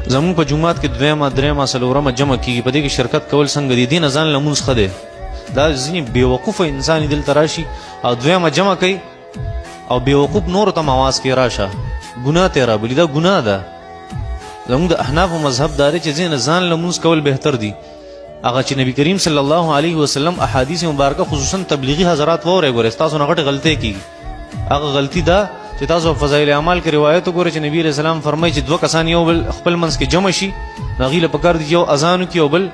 زموږ په جومات کې دویمه، درېیمه، څلورمه جمع کېږي، په دې کې شرکت کول څنګه دي؟ دې نه ځان لمونځ ښه دی. دا ځینې بېوقوفه انسان دلته راشي او دویمه جمع کوي او بېوقوف نورو ته هم اواز کوي راشه، ګناه ته یې رابولي. دا ګناه ده. زموږ د احنافو مذهب دا دی چې ځینې ځان لمونځ کول بهتر دي. هغه چې نبی کریم صلی الله علیه وسلم احادیث مبارکه خصوصا تبلیغي حضرات واورئ، ګورئ ستاسو نه غټې غلطۍ کېږي. هغه غلطي دا چې تاسو فضایل اعمال کې روایت وګورئ چې نبی علیه السلام فرمایي چې دوه کسان یو بل خپل منځ کې جمع شي، نو هغوی له پکار دي چې یو اذان وکړي او بل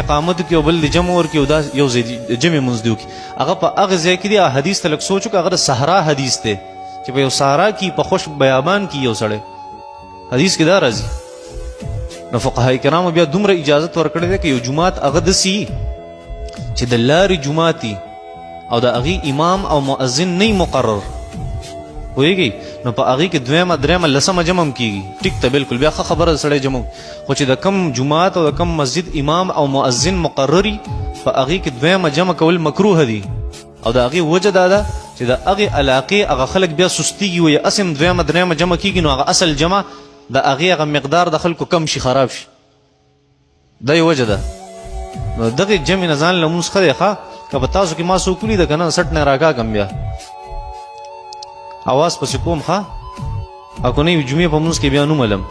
اقامت وکړي او بل د جمع ورکړي او دا یو ځای جمع مونځ دی وکړي. هغه په هغه ځای کې دی. هغه حدیث ته لږ سوچ وکړه، هغه د صحرا حدیث دی چې په یو صحرا کې په خوش بیابان کې یو سړی، حدیث کې دا راځي. نو فقهای کرامو بیا دومره اجازت ورکړې ده که یو جومات هغه دسي چې د لارې جوماتي او د هغې امام او مؤذن نه مقرر، پوهېږئ، نو په هغې کې دویمه، درېیمه، لسمه جمع هم کېږي. ټیک ته بالکل بیا ښه خبره ده سړی جمع. خو چې د کم جومات او د کم مسجد امام او مؤذن مقرري، په هغې کې دویمه جمع کول مکروه دي. او د هغې وجه دا ده چې د هغې علاقې هغه خلک بیا سستېږي، وایي هسې هم دویمه درېیمه جمع کېږي، نو هغه اصل جمع د هغې هغه مقدار د خلکو کم شي، خراب شي. دا یې وجه ده. نو دغې جمع نه ځان لمونځ ښه دی. ښه که په تاسو کې ما څوک ولیده که نه سټ نه راکاږم، بیا اواز پسې کوم. ښه او که نه جمعې په مونځ کې بیا نوم علم.